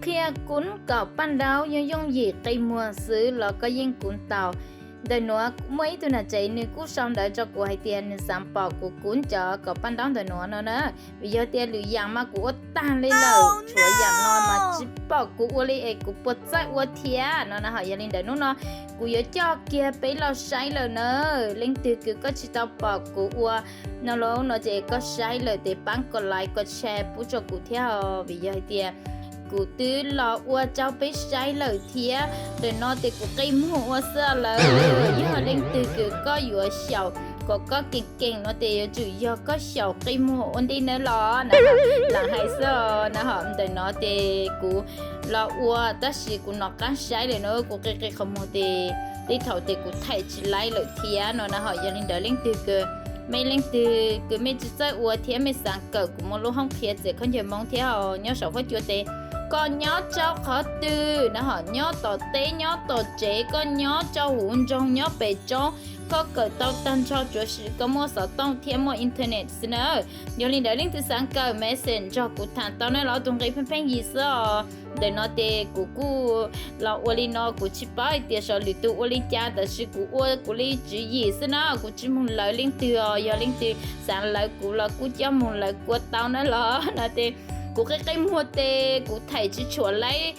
Qhia kuv kaum paj ntaub yooj yooj yim qi muag xwb los koj yeej kuv tau. Ntawm nuav muaj ib tug nam tsev nws kuj sau ntawv rau kuv hais tias nws xaav pom kuv kuv cov kaum paj ntaub ntawm nuav no na. Vim yog tias lwm yaam mas kuv ua taag le lawm, tshuav yaam no mas tsis pom kuv ua li es kuv puas txawj ua thiab no na. Ho yog li ntawd hnub no kuv yuav coj kiag peb los saib lawm na. Leej twg kws koj tsis tau pom kuv ua no los no ces koj saib lawm tes paab kos like kos share pub rau kuv thiab os, vim yog hais tias kuv twb los ua rau peb saib lawm thiab. Ntawm no tes kuv qi muag ua xwb lawm. Yog leej twg kws koj yuav xyaum kom koj keem keem no tes yuav tsum yog koj xyaum qi muag ua ntej nawb los na. Lam hais xwb na. Ho ntawm no tes kuv los ua tab sis kuv nov qaab saib lawm na, kuv qi qi qhov muag tes tej thaum tes kuv thaim tsis laib lawm thiab no na. Ho yog li ntawd leej twg kws, mej leej twg kws mej tsis txawj ua thiab mej xaav kawm kuv muaj lub hoob qhia txiav khaub ncaws Moob thiab nyob saum huab cua tes koj nyob rau qhov twg na, ho nyob tom teb nyob tom tsev, koj nyob rau huv nroog nyob pem roob, koj kawm tau tag nrho tsuav koj muaj xov tooj thiab muaj internet xwb na. Yog li ntawd leej twg xaav kawm message nrog kuv tham tau na los tus nqi pheej pheej yig xwb os. Ntawm no tes kuv kuj los ua li no, kuv tsis paub hais tias saum lwm tus ua li cas tab sis kuv ua kuv li tswv yim xwb na, kuv tsis moog lawv leej twg os. Yog leej twg xaav lawv kuv los kuj coj moog lawv kuj tau na los na. Tes kuv qi qi muag tes kuv thaim tsis tshuam laib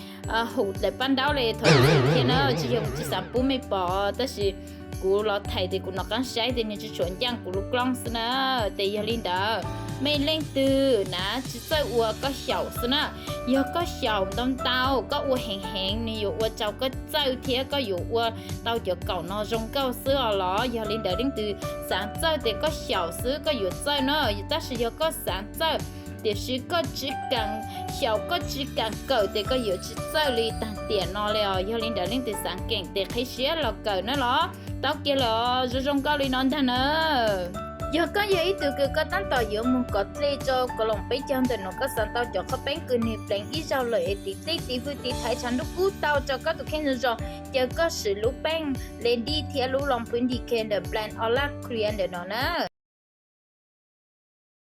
hum dlaim paj ntaub le thov txim thiab na, tsis yog kuv tsis xaav pub mej pom tab sis kuv los thaim tes kuv nov qaab saib tes nwg tsis tshuam ncaaj kuv lub klooj xwb na. Tes yog li ntawd mej leej twg na tsis txawj ua koj xyaum xwb na. Yog koj xyaum ntau ntau koj ua heev heev nws yuav ua rau koj txawj thiab koj yuav ua tau cov kaum no zoo nkauj xwb os los. Yog li ntawd leej twg xaav txawj tes koj xyaum xwb koj yuav txawj na, tab sis yog koj xaav txawj tiam sis koj tsis kaam xyaum koj tsis kaam kawm tes koj yuav tsis txawj li taag tiam no le os. Yog li ntawd leej twg xaav keem tes qhib siab los kawm na los. Tau kiag lawm os, zoo zoo nkauj li no ntag na. Yog koj yog ib tug kws koj tab tom yuav moog kov dlej rau Koos Loos peb caug ntawm nuav koj xaav tau cov qhov peeb kws nwg pleev ib zaug lawm es tiv dlej tiv hwj tiv thaiv tshav ntuj kub tau rau koj tus kheej zoo zoo, ces koj swm lub peej Lendy thiab lub Loos Pwv Decay ntawm brand Aura Clear ntawm no na.